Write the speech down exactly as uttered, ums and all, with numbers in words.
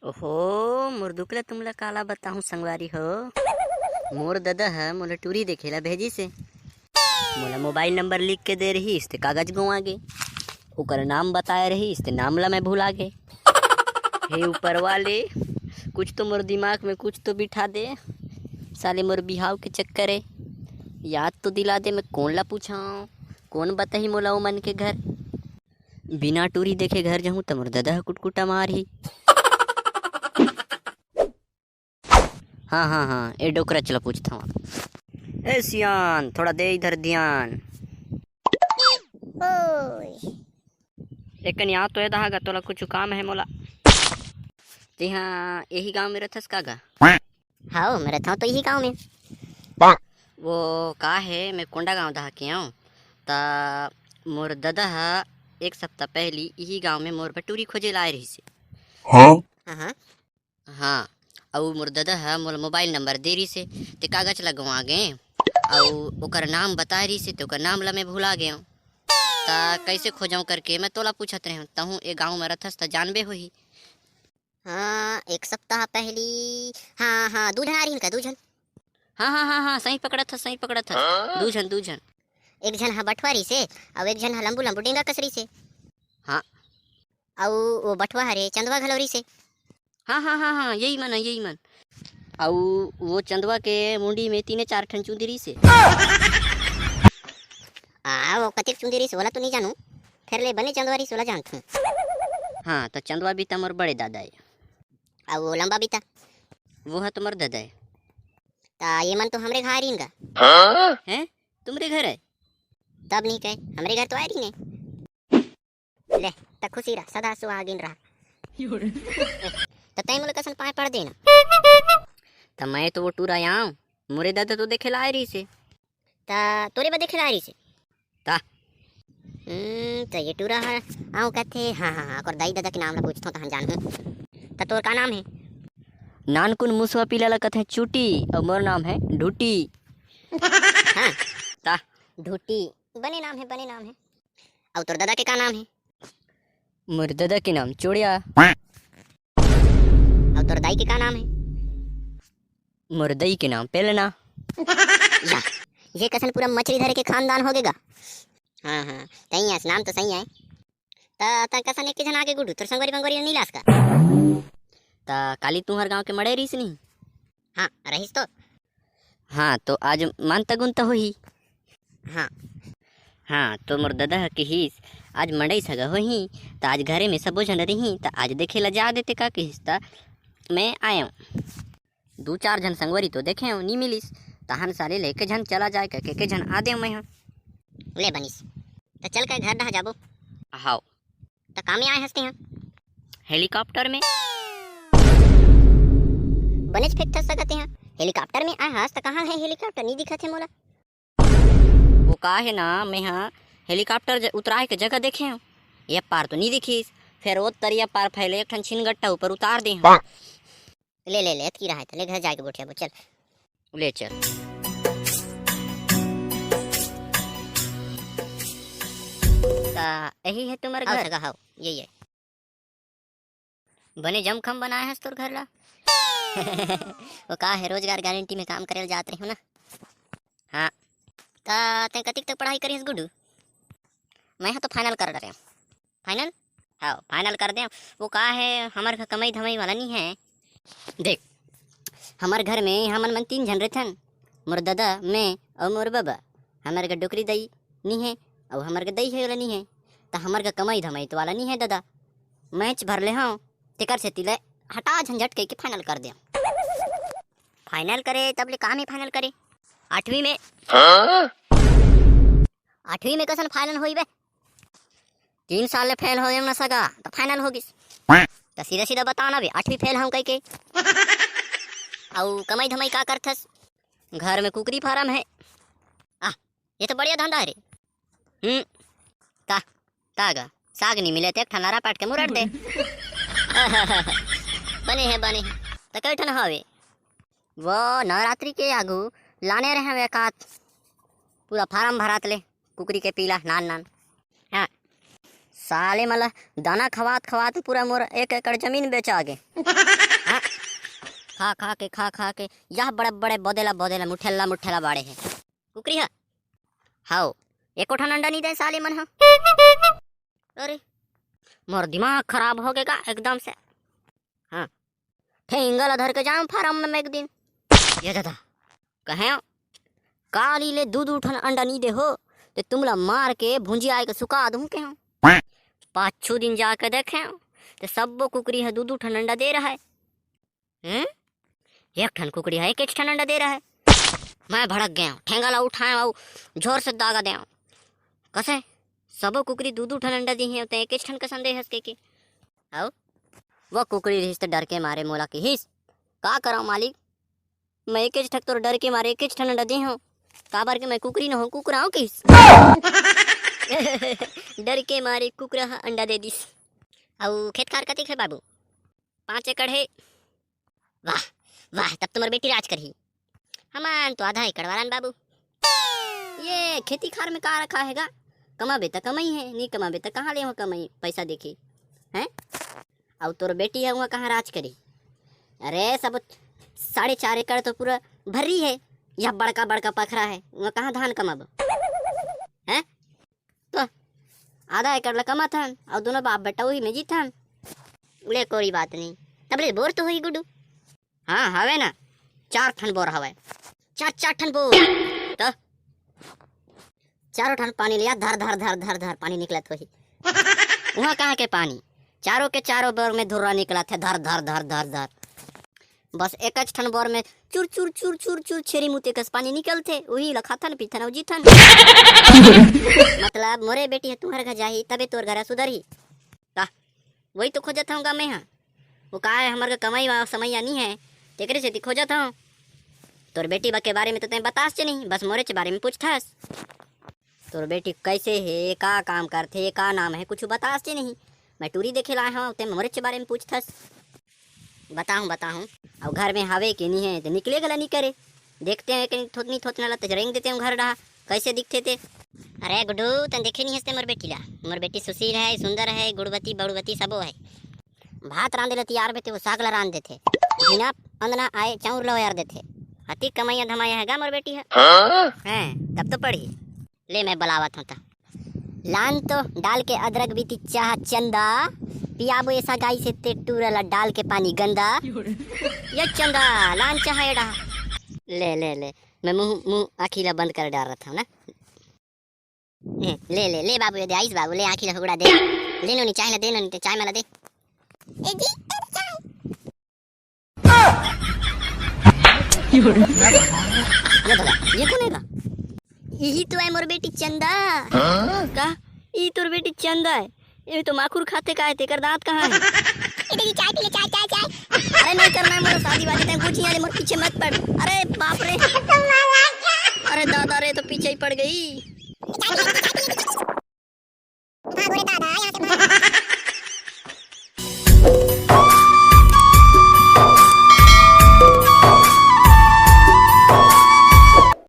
ओहो, मोर दुख ल तुमला काला बताहूँ संगवारी हो। मोर ददा ह मोला टूरी देखे ला भेजिस हे। मोला मोबाइल नंबर लिख के दे रहिस ते कागज गंवा गे। ओकर नाम बताए रहिस ते नाम ला मैं भुला गे। हे ऊपर वाले, कुछ तो मोर दिमाग में कुछ तो बिठा दे। साले मोर बिहाव के चक्कर हे, याद तो दिला दे, मैं कोन ला पूछां, कोन बताही मोला ओ मन के घर। बिना टूरी देखे घर जाहूँ त मोर ददा ह कुटकुटा मारही। हाँ हाँ हाँ, ए डोकरा चला पूछत हवं। ए सियान, थोड़ा दे इधर ध्यान। ओए। एकन याद तो ए दहा गा, तोला कुछ काम हे मोला। तेहा यही गांव में रथस का गा? हाव, मैं रथंव तो यही गांव में। वो का हे, मैं कोंडा गांव दहा के आंव, त मोर ददा ह एक सप्ताह पहली यही गांव में मोर बर टूरी खोजे ला आए रहिस हे। हाँ? हाँ, हाँ। हाँ, अउ मोर ददा ह मोला मोबाइल नंबर दे रहिस हे, ते कागज लगवा गे, अउ ओकर नाम बताए रहिस हे, ते ओकर नाम ला मैं भुला गेंव। त कैसे खोजंव करके मैं तोला पूछत रहेंव, तहूँ ए गांव में रथस त जानबे होही। हाँ, एक सप्ताह पहली, हाँ, हाँ, दू झन आ रहिन का, दू झन? हाँ, हाँ, हाँ, हाँ, सही पकड़त हस, सही पकड़त हस। दू झन, दू झन। एक झन ह बठवा रहिस हे, अउ एक झन ह लंबू लंबू डेंगा कस रहिस हे। हाँ। अउ वो बठवा हरे चंदवा घलो रहिस हे। हाँ, हाँ, हाँ, हाँ, यही मन, यही मन। अउ वो चंदवा के मुंडी में तीने चार ठन चुंदी रहिस हे। आ, वो कतेक चुंदी रहिस हे, ओला तो नहीं जानू, फेर ले बने चंदवा रहिस हे, ओला जानथूं। हाँ, त चंदवा भी त मोर बड़े दादा हे। अउ वो लंबा भी त? वो ह तो मोर ददा हे। त ये मन तो हमरे घर आए रहिन का? हैं? तुमरे घर हे? तब नहीं कहे, हमरे घर तो आए रहिन हे। ले, त खुशी रह, सदा सुहागिन रह। त तैं मोला कसन पाए पड़ देना। त मैं तो वो टूरा आंव, मोरे ददा तो देखे ला आए रहिस हे। त तोरे बर देखे ला आए रहिस हे? त? हम्म, त ये टूरा ह आंव कथे, हाँ, हाँ, हाँ, ओकर दाई ददा के नाम ला पूछथंव, तहन जानहूं। त तोर का नाम हे? नानकुन मुसवा पीला ला कथे चूटी, अउ मोर नाम हे ढूटी। हाँ। त? ढूटी, बने नाम हे, बने नाम हे। अउ तोर ददा के का नाम हे? मोर ददा के नाम चोड़िया। अउ तोर दाई के का नाम हे? मोर दाई के नाम पेलना। या, ये कसन पूरा मछली धरे के खानदान हो गे गा। हाँ, हाँ, तई अस, नाम तो सही हे। त, त कसन एक झन आगे गुडू, तोर संगवारी बंगवारी नहीं लास का? त काली तुंहर गांव के मड़ई रहिस नहीं? हाँ, रहिस तो। हाँ, तो आज मान तगुन त होही। हाँ। हाँ, तो मोर ददा ह किहिस, आज मंडई सगा होही, त आज घरे में सबो झन रही, त आज देखे ला जा देते का किहिस, त मैं आयेंव। दू चार झन संगवारी तो देखेंव, नी मिलिस, तहन साले लेके झन चला जाए, कहिके के झन आ देंव मैं ह। ले बनिस, त चल के घर डहा जाबो। हाव। त का में आए हस तेहा? हेलीकॉप्टर में। बनेच फेंकथस सगा तेहा। हेलीकॉप्टर में आए हस त कहाँ हे हेलीकॉप्टर? नी दिखत हे मोला। वो का हे ना, मैं ह हेलीकॉप्टर ज-, उतराए के जगह देखेंव। ये पार तो नी दिखिस। फेर ओ तरिया पार फैले एक ठन छिनगट्टा ऊपर उतार दे हंव। ले, ले, ले, अतकी रहा हे त ले घर जाके गोठियाबो, चल। ले चल। त यही हे तुम्हर घर? सगा, हाव, यही हे। बने जमखम बनाए हस तोर घर ला। वो का हे, रोजगार गारंटी में काम करे ला जात रहिहूं ना। हाँ। त तैं कतिक तक पढ़ाई करे हस गुडू? मैं ह तो फाइनल कर डरेंव। फाइनल? हाव, फाइनल कर देंव। वो का हे, हमर घर कमाई धमाई वाला नी हे। देख, हमर घर में हमन मन तीन झन रहिथन, मोर ददा, मैं अउ मोर बबा। हमर घर डोकरी दाई नी हे, अउ हमर घर दाई हे वाला नी हे। त हमर घर कमाई धमाई तो वाला नी हे ददा। मैच भर ले हंव, तेकर सेती ले हटा झंझट कहिके फाइनल कर देंव। फाइनल करे, तब ले का में फाइनल करे? आठवीं में। हाँ? आठवीं में कसन फाइनल होई बे? तीन साल ले फेल होएंव ना सगा, त फाइनल हो गिस। त सीधा सीधा बता ना बे, आठवीं फेल हंव कहिके। अउ कमाई धमाई का करथस? घर में कुकरी फारम हे। आ, ये तो बढ़िया धंधा हे रे। हम्म, ता, ता गा, साग नी मिले त एक ठन लारा पाट के मुरड़ दे। बने हे, बने हे। त कई ठन हवे? वो नवरात्रि के आगू लाने रहेंव एकात, पूरा फारम भरात ले, कुकरी के पीला, नान नान। हाँ, साले मन ला दाना खवात खवात पूरा मोर एक एकड़ जमीन बेचा गे। हाँ? खा खा के, खा खा के, यह बड़े बड़े बोदेला बोदेला, मुठेला मुठेला बाड़े हे। कुकरी ह? हाओ, एको ठन अंडा नहीं दे साले मन ह। अरे, मोर दिमाग खराब हो गे का एकदम से। हाँ, ठेंगा ला धर के जाऊं फार्म में एक दिन। ये दादा, कहे काली ले दू दू ठन अंडा नहीं दे हो, ते तुमला मार के भुंजिया के सुखा दूं के हम। पाछू दिन जाके देखे, ते सब्बो कुकरी ह दू दू ठन अंडा दे रहा है। हम्म? एक ठन कुकरी ह एक ठन अंडा दे रहा है। मैं भड़क गया, ठेंगा ला उठाए अउ जोर से दागा दे। कसे? सबो कुकरी दू दू ठन अंडा दी है, ते एक ठन कसन दे हस के के। आओ, वो कुकरी रहिस त डर के मारे मोला किहिस, "का करव मालिक, मैं एकेच ठक तोर डर के मारे एकेच ठन अंडा दे हंव, काबर के मैं कुकरी न हंव, कुकरा हंव," किहिस। डर के मारे कुकरा ह अंडा दे दिस। अउ खेत खार कतिक हे बाबू? पाँच एकड़ हे। वाह, वाह, तब तो मोर बेटी राज करही। हमन तो आधा एकड़ वाला न बाबू। ये खेती खार में का रखा है गा? कमाबे त कमाई है, नहीं कमाबे त कहाँ ले हो कमाई, पैसा देखी, हैं? अउ तोर बेटी है, वहाँ कहाँ राज करी? अरे, सब साढ़े चार एकड़ तो पूरा भर्री है, या बड़का बड़का पखरा है, वहाँ कहाँ धान कमाबो? हैं? तो आधा एकड़ ला कमाथन, अउ दोनों बाप बेटा वही में जीथन। ले, कोई बात नहीं, तब ले बोर तो होही गुड्डू। हाँ, हवे ना, चार ठन बोर हवे। चार, चार ठन बोर। तो चारों ठन पानी लिया, धर, धर, धर, धर, धर, पानी निकलत होही। वहाँ कहाँ के पानी? चारों के चारों बोर में धुर्रा निकलत हे, धर, धर, धर, धर, धर। बस एकच ठन बोर में चुर, चुर, चुर, चुर, चुर, छेरी मुते कस पानी निकलथे, उही ला खाथन, पीथन अउ जीथन। मतलब, मोरे बेटी ह तुम्हर घर जाही, तबे तोर घर सुधरही। का? वही तो खोजत हूँ गा मैं हा। वो का है, हमर का कमाई वाला समैया नहीं है, तेकरे सेती खोजत हूँ। तोर बेटी बा के बारे में तो तैं बतास च नहीं, बस मोरे च बारे में पूछथस। तोर बेटी कैसे है, का काम करथे, का नाम है, कुछ बतास च नहीं। मैं टूरी देखे लाए हूँ, तैं मोरे च बारे में पूछथस। बताहूँ, बताहूँ। अउ घर में हवे के नहीं है, तो निकले गला नहीं करे। देखते हैं कि थोतनी थोतना ला, तो रेंग देते हैं घर डहा। कैसे दिखथे ते? अरे गुड्डू, तैं देखे नहीं हस ते मोर बेटी ला। मोर बेटी सुशील है, सुंदर है, गुणवती, बड़वती सबो है। भात रांधे ला तियार बे ते वो साग ला रांध देथे। बिना अंदना आए चाउर ला ओयार देथे। अति कमैया धमैया है गा मोर बेटी है। हाँ? हैं, तब तो पढ़ी। ले, मैं बलावत हूँ ता। लान तो डाल के अदरक बीती चाह चंदा, पियाबो ऐसा गाई से ते टूरा ला डाल के पानी गंदा। ये चंदा, लान चाह एड़ा। ले, ले, ले, मैं मुंह, मुंह आँखी ला बंद कर डारत हूँ ना। ए, ले, ले, ले बाबू, ये दे आइस बाबू, ले आँखी ला हुगड़ा दे। ले नोनी, चाय ला दे नोनी, ते चाय मला दे। ए जी, ए चाय। ये दादा, ये कौन है गा? यही तो है मोर बेटी चंदा। हाँ? का? ई तोर बेटी चंदा है? ये तो माखुर खाथे का है, तेकर दांत कहाँ है? ए दीदी, चाय पी ले, चाय, चाय, चाय। अरे नहीं करना है मोर शादी वादी, तैं कुछ नहीं, अरे मोर पीछे मत पड़। अरे बाप रे। अरे दादा रे, तो पीछे ही पड़ गई।